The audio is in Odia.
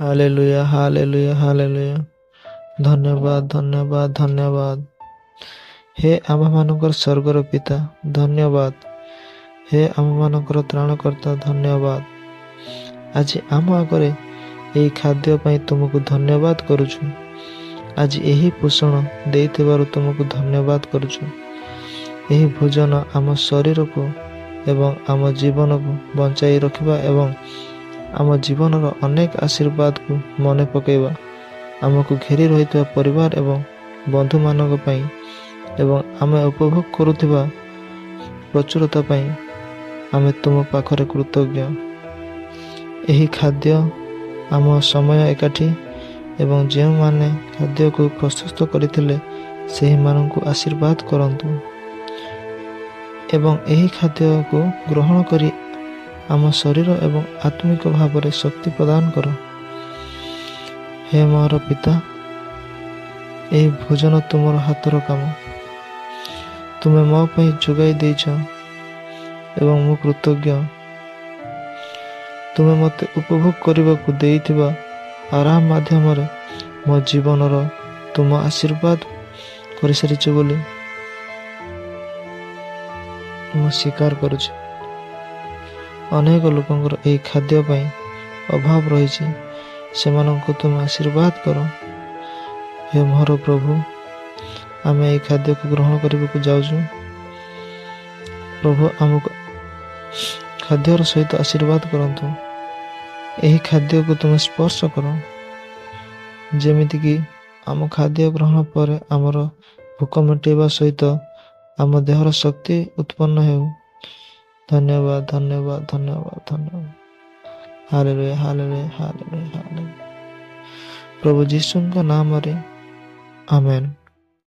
Hallelujah, hallelujah, hallelujah. ଧନ୍ୟବାଦ, ଧନ୍ୟବାଦ, ଧନ୍ୟବାଦ। ହେ ଆମ୍ଭମାନଙ୍କର ସ୍ୱର୍ଗର ପିତା, ଧନ୍ୟବାଦ। ହେ ଆମ୍ଭମାନଙ୍କର ତ୍ରାଣକର୍ତ୍ତା, ଧନ୍ୟବାଦ। ଆଜି ଆମ ଆଗରେ ଏହି ଖାଦ୍ୟ ପାଇଁ ତୁମକୁ ଧନ୍ୟବାଦ କରୁଛୁ। ଆଜି ଏହି ପୋଷଣ ଦେଇଥିବାରୁ ତୁମକୁ ଧନ୍ୟବାଦ କରୁଛୁ। ଏହି ଭୋଜନ ଆମ ଶରୀରକୁ ଏବଂ ଆମ ଜୀବନକୁ ବଞ୍ଚାଇ ରଖିବା ଏବଂ ଆମ ଜୀବନର ଅନେକ ଆଶୀର୍ବାଦକୁ ମନେ ପକାଇବା, ଆମକୁ ଘେରି ରହିଥିବା ପରିବାର ଏବଂ ବନ୍ଧୁମାନଙ୍କ ପାଇଁ ଏବଂ ଆମେ ଉପଭୋଗ କରୁଥିବା ପ୍ରଚୁରତା ପାଇଁ ଆମେ ତୁମ ପାଖରେ କୃତଜ୍ଞ। ଏହି ଖାଦ୍ୟ ଆମ ସମୟ ଏକାଠି ଏବଂ ଯେଉଁମାନେ ଖାଦ୍ୟକୁ ପ୍ରସ୍ତୁତ କରିଥିଲେ ସେହିମାନଙ୍କୁ ଆଶୀର୍ବାଦ କରନ୍ତୁ ଏବଂ ଏହି ଖାଦ୍ୟକୁ ଗ୍ରହଣ କରି ଆମ ଶରୀର ଏବଂ ଆତ୍ମିକ ଭାବରେ ଶକ୍ତି ପ୍ରଦାନ କର। ହେ ମୋର ପିତା, ଏହି ଭୋଜନ ତୁମର ହାତର କାମ। ତୁମେ ମୋ ପାଇଁ ଯୋଗାଇ ଦେଇଛ ଏବଂ ମୁଁ କୃତଜ୍ଞ। ତୁମେ ମୋତେ ଉପଭୋଗ କରିବାକୁ ଦେଇଥିବା ଆରାମ ମାଧ୍ୟମରେ ମୋ ଜୀବନର ତୁମ ଆଶୀର୍ବାଦ କରିସାରିଛ ବୋଲି ମୁଁ ସ୍ୱୀକାର କରୁଛି। ଅନେକ ଲୋକଙ୍କର ଏହି ଖାଦ୍ୟ ପାଇଁ ଅଭାବ ରହିଛି, ସେମାନଙ୍କୁ ତୁମେ ଆଶୀର୍ବାଦ କର। ହେ ମୋର ପ୍ରଭୁ, ଆମେ ଏହି ଖାଦ୍ୟକୁ ଗ୍ରହଣ କରିବାକୁ ଯାଉଛୁ। ପ୍ରଭୁ, ଆମକୁ ଖାଦ୍ୟର ସହିତ ଆଶୀର୍ବାଦ କରନ୍ତୁ। ଏହି ଖାଦ୍ୟକୁ ତୁମେ ସ୍ପର୍ଶ କର, ଯେମିତିକି ଆମ ଖାଦ୍ୟ ଗ୍ରହଣ ପରେ ଆମର ଭୋକ ମେଣ୍ଟାଇବା ସହିତ ଆମ ଦେହର ଶକ୍ତି ଉତ୍ପନ୍ନ ହେଉ। ଧନ୍ୟବାଦ, ଧନ୍ୟବାଦ, ଧନ୍ୟବାଦ, ଧନ୍ୟବାଦ। Hallelujah, hallelujah, hallelujah, hallelujah. ପ୍ରଭୁ ଯୀଶୁଙ୍କ ନାମରେ ଆମେନ୍।